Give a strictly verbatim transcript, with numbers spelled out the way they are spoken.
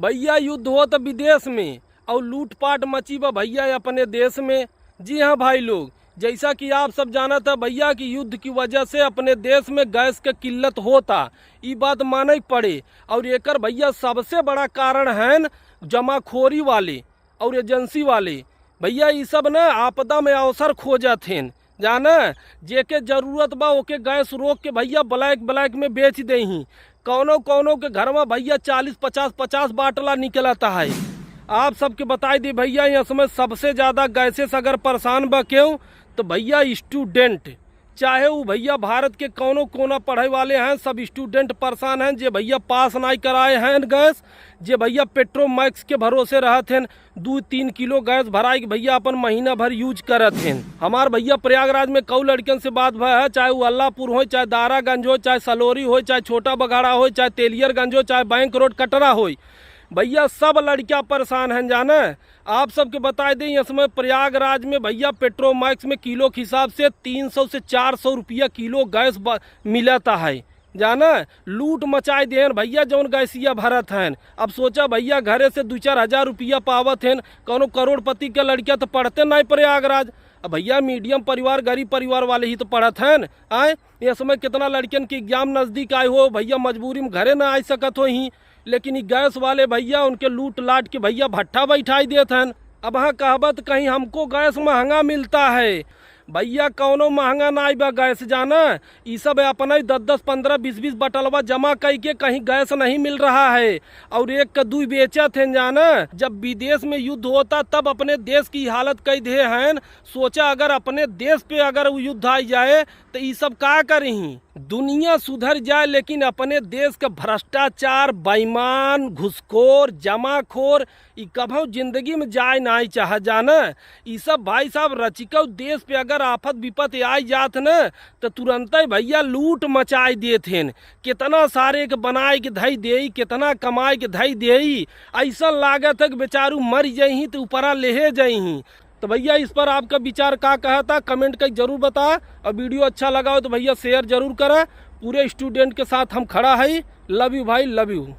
भैया, युद्ध होत विदेश में और लूटपाट मची बा भैया अपने देश में। जी हाँ भाई लोग, जैसा कि आप सब जानत है भैया कि युद्ध की वजह से अपने देश में गैस के किल्लत होता, ई बात माने पड़े। और एकर भैया सबसे बड़ा कारण है जमाखोरी वाले और एजेंसी वाले। भैया, ई सब ना आपदा में अवसर खोजत हैं, जाना। जेके जरूरत बा ओके गैस रोक के भैया ब्लैक ब्लैक में बेच देही। कौनो कौनो के घर में भैया चालीस पचास, पचास बाटला निकलता है। आप सबके बताई दी भैया, यह समय सबसे ज्यादा गैसे से अगर परेशान बा केहू, तो भैया स्टूडेंट, चाहे उ भैया भारत के कौनो कोना पढ़े वाले हैं, सब स्टूडेंट परेशान हैं। जे भैया पास नाई कराए हैं गैस, जे भैया पेट्रोमैक्स के भरोसे रहत हैं, दू तीन किलो गैस भराई के भैया अपन महीना भर यूज करत हैं। हमार भैया प्रयागराज में कऊ लड़कन से बात भय है, चाहे उ अल्लापुर होय, चाहे दारागंज होय, चाहे सलोरी होय, चाहे छोटा बघाड़ा होय, चाहे तेलियरगंज होय, चाहे बैंक रोड कटरा होय, भैया सब लड़कियां परेशान हैं जाने। आप सबके बताई दें, इस समय प्रयागराज में भैया पेट्रोमैक्स में किलो के हिसाब से तीन सौ से चार सौ रुपया किलो गैस ब-, मिलता है। जाना, लूट मचाई देहन भैया जौन गैसिया भरत हैं। अब सोचा भैया, घरे से दू चार हजार रुपया पावत हैं, कौनो करोड़पति के लड़किया तो पढ़ते नहीं प्रयागराज। अब भैया मीडियम परिवार, गरीब परिवार वाले ही तो पढ़त हैं। आए, ये समय कितना लड़कियन के एग्जाम नजदीक आए हो भैया, मजबूरी में घरे ना आ सकत हो ही, लेकिन ई गैस वाले भैया उनके लूट लाट के भैया भट्ठा बैठाई देत हैं। अब हाँ कहबत कहीं हमको गैस महंगा मिलता है, भैया कौनो महंगा नाई बा गैस जाना। ई सब अपना ही दस दस, पन्द्रह, बीस बीस बटलवा जमा कई के कहीं गैस नहीं मिल रहा है और एक का दुई बेचत हैं जाना। जब विदेश में युद्ध होता तब अपने देश की हालत कई दे हैं। सोचा अगर अपने देश पे अगर उ युद्ध आ जाए तो ई सब का करी? दुनिया सुधर जाए लेकिन अपने देश का भ्रष्टाचार, बेईमान, घुसखोर, जमाखोर, ई कभौ जिंदगी में जाए नाई चाह जाना। ई सब भाई साहब रचिकौ देश पे अगर आफत विपत आई जात न, तो तुरंत ही भैया लूट मचाई देत हैं। कितना सारे के बनाए के धई देई, कितना कमाए के धई देई। ऐसा लागत है कि बेचारू मर जइही तो ऊपरा लेहे जइही। तो भैया इस पर आपका विचार का कहता, कमेंट कर जरूर बता। और वीडियो अच्छा लगा हो तो भैया शेयर जरूर करा। पूरे स्टूडेंट के साथ हम खड़ा है। लव यू भाई, लव यू।